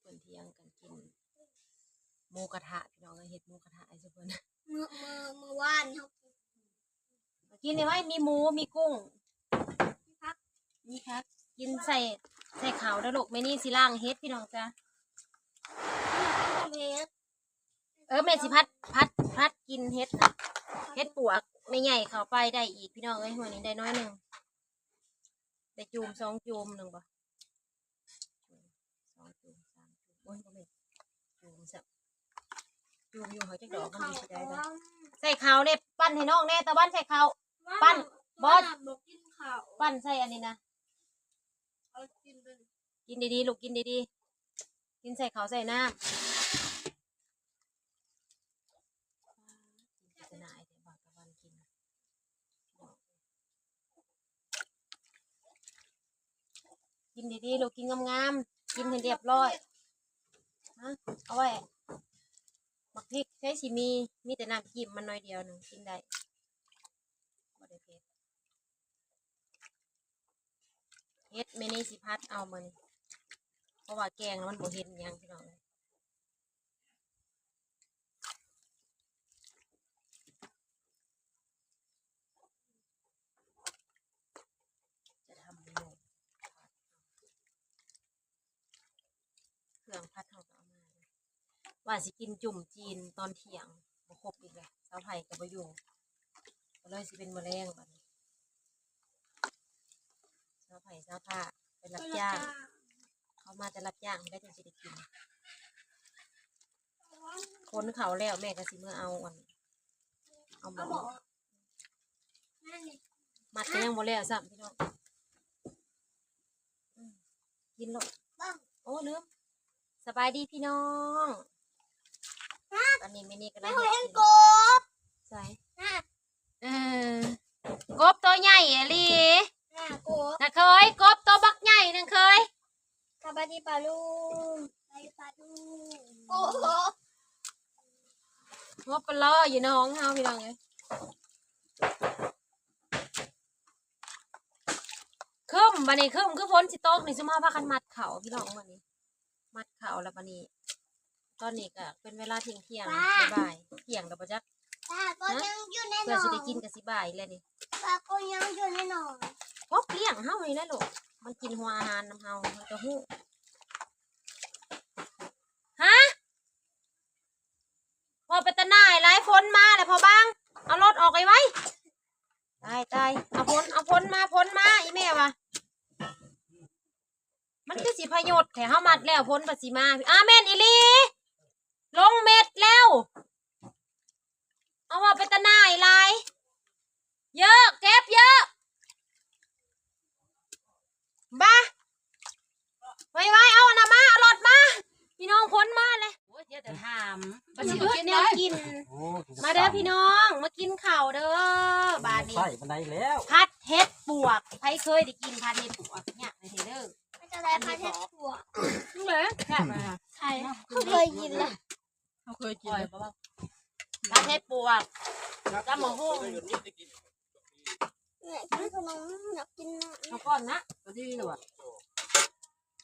ເພິ່ນຖຽງກັນກິນໝູກະທະ ພີ່ນ້ອງເອີຍ ເຮັດໝູກະທະໃຫ້ຊຸເພິ່ນ ມື້ ມື້ ມື້ວານເຮົາກິນ ກິນນີ້ໄວ້ ມີໝູ ມີກຸ້ງ ມີຜັກ ມີຜັກ ກິນໃສ່ ໃສ່ເຂົ້າເດີລູກ ແມ່ນີ້ຊິລ້າງເຫັດ ພີ່ນ້ອງຈ້າ ເອີ ແມ່ຊິຜັດ ຜັດ ຜັດກິນເຫັດນະ ເຫັດປວກ ແມ່ໃຫຍ່ເຂົ້າໄປໄດ້ອີກ ພີ່ນ້ອງເອີຍ ມື້ນີ້ໄດ້ໜ້ອຍໜຶ່ງ ໄດ້ຈູມສອງຈູມໜຶ່ງບໍ່ ສອງຈູມ ສາມຈູມ ໂອ້ຍ ບໍ່ແມ່ນ ຈູມຊະ ຈູມຢູ່ ເຮົາຈັກດອກມັນຊິໄດ້ບໍ່ ໃສ່ເຂົ້າແດ່ ປັ້ນໃຫ້ນ້ອງແດ່ ຕາວັນໃສ່ເຂົ້າ ປັ້ນ ບໍ່ກິນເຂົ້າ ປັ້ນໃສ່ອັນນີ້ນະ ກິນດີໆ ລູກ ກິນດີໆ ກິນໃສ່ເຂົ້າໃສ່ນ້ຳ ກິນດີໆ ລູກ ກິນງາມໆ ກິນໃຫ້ຮຽບຮ້ອຍ ຮະ ເອົາໄວ້ ໝາກພິກໃຊ້ຊິມີ ມີແຕ່ນ້ຳຈິ້ມມັນໜ້ອຍດຽວໜຶ່ງ ກິນໄດ້ ບໍ່ໄດ້ເຜັດ ເຫັດແມ່ນີ້ຊິຜັດເອົາມື້ນີ້ ເພາະວ່າແກງແລ້ວມັນບໍ່ເຫັນຫຍັງ ພີ່ນ້ອງເອີຍ ຈະທຳເມນູ ເຄື່ອງຜັດເຮົາກໍເອົາມາ ວ່າຊິກິນຈຸ້ມຈີນຕອນທ່ຽງ ບໍ່ຄົບອີກແລ້ວ ສາວໄພກໍບໍ່ຢູ່ ກໍເລີຍຊິເປັນມື້ແລງບັດນີ້ ສາວໄພສາວພາໄປຮັບຈ້າງ ເຂົາມາແຕ່ຮັບຈ້າງ ແລ້ວຈັ່ງຊິໄດ້ກິນ ຂົນເຂົ້າແລ້ວ ແມ່ກໍຊິເມືອເອົາອັນ ເອົາໝໍ້ ມັດກໍຍັງບໍ່ແລ້ວຊ້ຳ ພີ່ນ້ອງ ອືມ ກິນໂລດ ໂອ້ ລືມ ສະບາຍດີພີ່ນ້ອງ ຕອນນີ້ແມ່ນີ້ກຳລັງເຮັດກິນ ໃສ ເອີ ກົບໂຕໃຫຍ່ອີ່ຫຼີ ນາກົບ ນາເຄີຍ ກົບໂຕບັກໃຫຍ່ ນາເຄີຍ ສະບາຍດີປ້າລຸງ ສະບາຍດີປ້າລຸງ ໂອ້ໂຫ ຫົວປະລໍ້ຢູ່ໃນຫ້ອງເຮົາ ພີ່ນ້ອງເອີຍ ຄຶ້ມ ບັດນີ້ຄຶ້ມຄືຝົນຊິຕົກນີ້ ຊຸມເຮົາພາກັນມັດເຂົ້າ ພີ່ນ້ອງ ມື້ນີ້ ມັດເຂົ້າແລ້ວບັດນີ້ ຕອນນີ້ກໍເປັນເວລາທ່ຽງໆ ບ່າຍໆ ທ່ຽງແລ້ວບໍ່ຈັກ ປາກໍຍັງຢູ່ໃນໜອງ ເພື່ອຊິໄດ້ກິນກໍຊິບ່າຍແລ້ວນີ້ ປາກໍຍັງຢູ່ໃນໜອງ ກົບລ້ຽງເຮົານີ້ແຫຼະລູກ ມັນກິນຫົວອາຫານນຳເຮົາ ມັນກໍຮູ້ ຮະ ພໍໄປຕາໜ່າຍຫຼາຍ ຝົນມາແລ້ວພໍ່ບາງ ເອົາລົດອອກໄວໆ ຕາຍໆ ເອົາຝົນ ເອົາຝົນມາ ຝົນມາ ອີແມ່ວ່າ ມັນຄືຊິພະຍົດແທ້ ເຮົາມັດແລ້ວ ຝົນພັດຊິມາ ອາ ແມ່ນອີ່ຫຼີ ລົງເມັດແລ້ວ ເອົາວ່າໄປຕາໜ່າຍຫຼາຍ ເຢີະ ເກັບເຢີະ ບາ ໄວໆ ເອົາອັນນັ້ນມາ ເອົາລົດມາ ພີ່ນ້ອງ ຝົນມາແລ້ວ ໂອ້ຍ ເຈົ້າຈະຖາມ ວ່າຊິໄປກິນແນວກິນ ໂອ້ ມາເດີພີ່ນ້ອງ ມາກິນເຂົ້າເດີ ບາດນີ້ ໃສ່ປານໃດແລ້ວ ຜັດເຫັດປວກ ໃຜເຄີຍໄດ້ກິນຜັດເຫັດປວກ ຍາກແທ້ເດີ ເປັນຈັ່ງໃດຜັດເຫັດປວກ ເອີ ແຊບ ໃຜ ເຮົາເຄີຍກິນລະ ເຮົາເຄີຍກິນ ຂ້ອຍບໍ່ວ່າ ຜັດເຫັດປວກ ຕຳບັກຫຸ່ງ ແມ່ກິນຂະໜົມ ຢາກກິນນະ ເອົາກ່ອນນະ ກໍດີແລ້ວວ່າ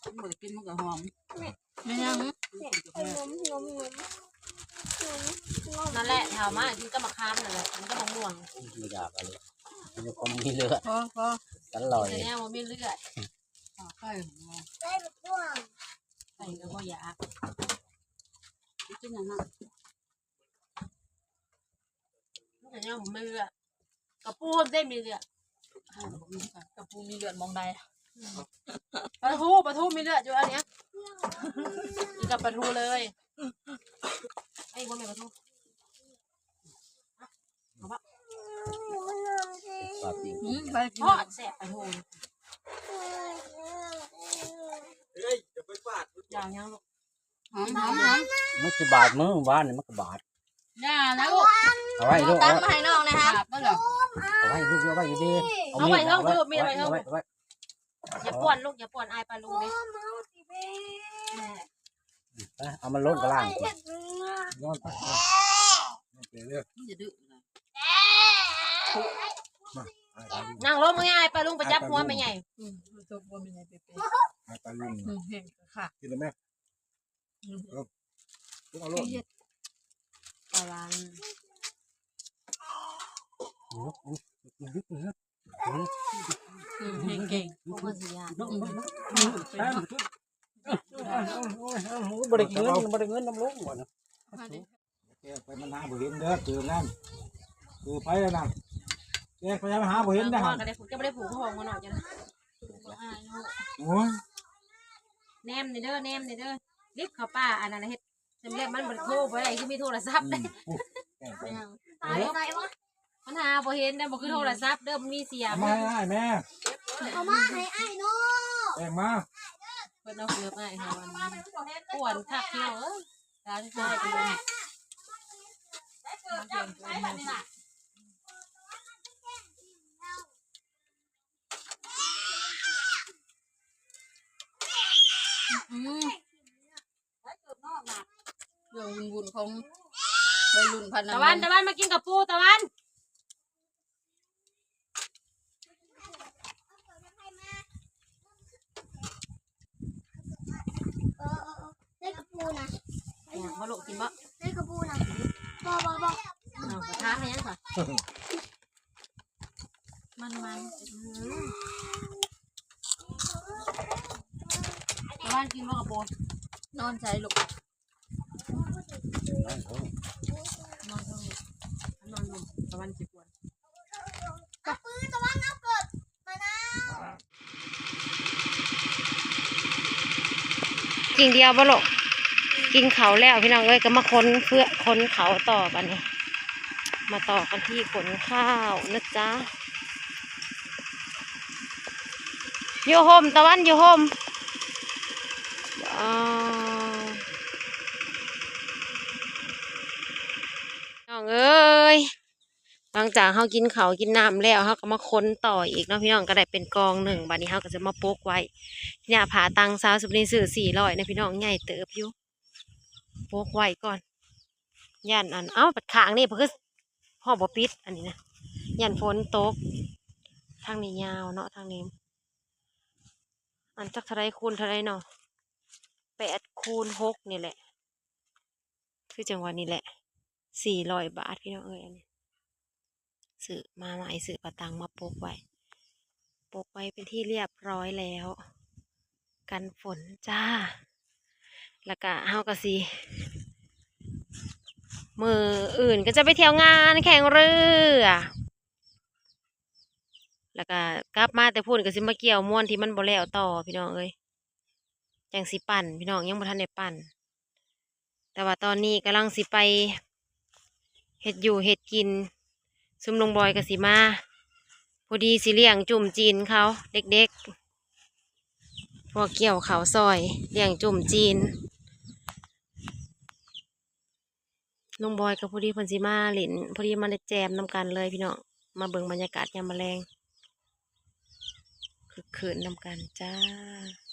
ມັນບໍ່ໄດ້ກິນມັນກໍຫອມ ແມ່ ແມ່ນຫຍັງ ແມ່ ຂະໜົມ ຂະໜົມ ຂະໜົມ ຂະໜົມ ນັ້ນແຫຼະ ເຖົ້າມາກິນກັບໝາກຂາມນັ້ນແຫຼະ ກິນກັບໝາກມ່ວງ ບໍ່ຢາກອັນນີ້ ມັນຍັງບໍ່ມີເລືອດ ພໍ ພໍ ກັນລອຍ ກິນແຕ່ແນວບໍ່ມີເລືອດ ໄກ່ ໄກ່ ໄກ່ກໍບໍ່ຢາກ ກິນຫຍັງນະ ມັນກໍຍັງບໍ່ມີເລືອດ ກະປູເດ້ມີເລືອດ ກະປູມີເລືອດໝ່ອງໃດ ປາທູ ປາທູມີເລືອດຢູ່ອັນເນີ້ຍ ກິນກັບປາທູເລີຍ ເອີຍ ບໍ່ແມ່ນປາທູ ເອົາປະ ປາປີ້ງ ອືມ ໄປກິນ ທອດແຊບປາທູ ເຮີ້ຍ ຢ່າໄປປາດ ຢ່າຫຍັງລູກ ຫອມ ຫອມ ຫອມ ມັນຊິບາດມື ວານນີ້ມັນກໍບາດ ຢ່ານະລູກ ເອົາໄວ້ລູກ ເອົາ ຕຳມາໃຫ້ນ້ອງແດ່ຮະ ບາດບໍ່ລະ ເອົາໄວ້ລູກ ເອົາໄວ້ດີໆ ເອົາໄວ້ເທິງ ເອົາໄວ້ ເອົາໄວ້ ມີດໄວ້ເທິງ ເອົາໄວ້ ເອົາໄວ້ ຢ່າປ້ວນລູກ ຢ່າປ້ວນ ອາຍປາລຸງເດ້ ເອົາມາລົງກະລາງ ເຮັດຫຍັງ ນອນໄປ ມັນຈະດື້ ມາ ອາຍປາລຸງ ນັ່ງລົງ ອາຍປາລຸງໄປຈັບຫົວແມ່ໃຫຍ່ ອືມ ຕົບຫົວແມ່ໃຫຍ່ເປະໆ ອາຍປາລຸງ ອືມ ແຮງຄັກ ກິນໄດ້ໄໝ? ເອົາໂລດ ປະມານ ໂອ້ໂຫ ອືມ ແຮງເກັ່ງ ບໍ່ຊິຍາກ ບໍ່ໄດ້ເງິນ ບໍ່ໄດ້ເງິນນຳລຸງ ແກໄປມັນຫາບໍ່ເຫັນເດີ ເຈີນັ້ນ ເຈີໄປແລ້ວນະ ແກໄປຫາບໍ່ເຫັນເດີ ກໍໄດ້ ຈະບໍ່ໄດ້ຜູກຫ້ອງມັນເນາະ ຈັ່ງ ໂອ້ຍ ແນມນີ້ເດີ ແນມນີ້ເດີ ລິບເຂົ້າປ່າ ອັນນັ້ນເຮັດ ສຳເລັດມັນບໍ່ໂທບໍ່ໄດ້ ຄືມີໂທລະສັບເດ້ ອືມ ຕາຍໃສ່ວະ ມັນຫາບໍ່ເຫັນເດ້ ບໍ່ຄືໂທລະສັບເດີ ມັນມີສຽງ ເອົາມາໃຫ້ອ້າຍແມ່ ເອົາມາໃຫ້ອ້າຍໂນ ແບ່ງມາ ເພິ່ນເອົາເກືອບໃຫ້ເຮົາ ອັນ ອ້ວນຄັກເນາະ ເອີຍ ຕາທີ່ຊາຍເພິ່ນ ອືມ ເລື່ອງວຸ່ນໆຂອງໄວລຸ້ນພັນ ຕາວັນ ຕາວັນ ມາກິນກັບປູ ຕາວັນ ເອີ ເອີ ເອີ ໄດ້ກັບປູນະ ຢາກບໍ່ລູກ ກິນບໍ່ ໄດ້ກັບປູນະ ບໍ່ ບໍ່ ບໍ່ ເອົາ ຖາມແມ່ຫຍັງຄະ? ມັນໆ ອືມ ຕາວັນກິນບໍ່ກັບປູ ນອນໃສລູກ ນອນເທິງ ນອນເທິງ ຕາວັນຊິກວນ ກະປືຕາວັນເອົາເກີດມານຳ ກິນດຽວບໍ່ລູກ ກິນເຂົ້າແລ້ວພີ່ນ້ອງເອີຍ ກໍມາຂົນເຟືອ ຂົນເຂົ້າຕໍ່ບັດນີ້ ມາຕໍ່ກັນທີ່ຂົນເຂົ້ານະຈ໊ະ ຢູ່ຮົ່ມ ຕາວັນຢູ່ຮົ່ມ ອ້າວ ນ້ອງເອີຍ ຫຼັງຈາກເຮົາກິນເຂົ້າກິນນ້ຳແລ້ວ ເຮົາກໍມາຂົນຕໍ່ອີກເນາະພີ່ນ້ອງ ກໍໄດ້ເປັນກອງໜຶ່ງ ບັດນີ້ເຮົາກໍຈະມາປົກໄວ້ ເນຍ ຜ້າຕັງຊາວສຸບນີ້ຊື້ສີ່ຮ້ອຍນະພີ່ນ້ອງ ໃຫຍ່ເຕີບຢູ່ ປົກໄວ້ກ່ອນ ຢ້ານອັນ ເອົ້າ ບັດຂ້າງນີ້ເພິ່ນຄືຮອດບໍ່ປິດ ອັນນີ້ນະ ຢ້ານຝົນຕົກ ທາງນີ້ຍາວເນາະ ທາງນີ້ ອັນຈັກເທົ່າໃດຄູນເທົ່າໃດເນາະ ແປດຄູນຫົກນີ້ແຫຼະ ຄືຈັງຫວະນີ້ແຫຼະ ສີ່ຮ້ອຍບາດພີ່ນ້ອງເອີຍ ອັນນີ້ ຊື້ມາໃໝ່ ຊື້ຜ້າຕັງມາປົກໄວ້ ປົກໄວ້ເປັນທີ່ລຽບຮ້ອຍແລ້ວ ກັນຝົນຈ້າ ແລ້ວກະເຮົາກະຊິ ມື້ອື່ນກໍຈະໄປທ່ຽວງານແຂ່ງເຮືອ ແລ້ວກະກັບມາແຕ່ພຸ້ນກໍຊິມາກ່ຽວມ່ວນທີ່ມັນບໍ່ແລ້ວຕໍ່ພີ່ນ້ອງເອີຍ ຈັ່ງຊິປັ່ນ ພີ່ນ້ອງ ຍັງບໍ່ທັນໄດ້ປັ່ນ ແຕ່ວ່າຕອນນີ້ກຳລັງຊິໄປເຮັດຢູ່ເຮັດກິນ ຊຸມລຸງບອຍກໍຊິມາ ພໍດີຊິລ້ຽງຈຸ້ມຈີນເຂົາ ເດັກໆ ພວກກ່ຽວເຂົ້າຊ່ອຍ ລ້ຽງຈຸ້ມຈີນ ລຸງບອຍກໍພໍດີເພິ່ນຊິມາຫຼິ້ນ ພໍດີມາໄດ້ແຈ່ມນຳກັນເລີຍພີ່ນ້ອງ ມາເບິ່ງບັນຍາກາດຍາມມະແລງ ຄຶກຄື້ນນຳກັນຈ້າ.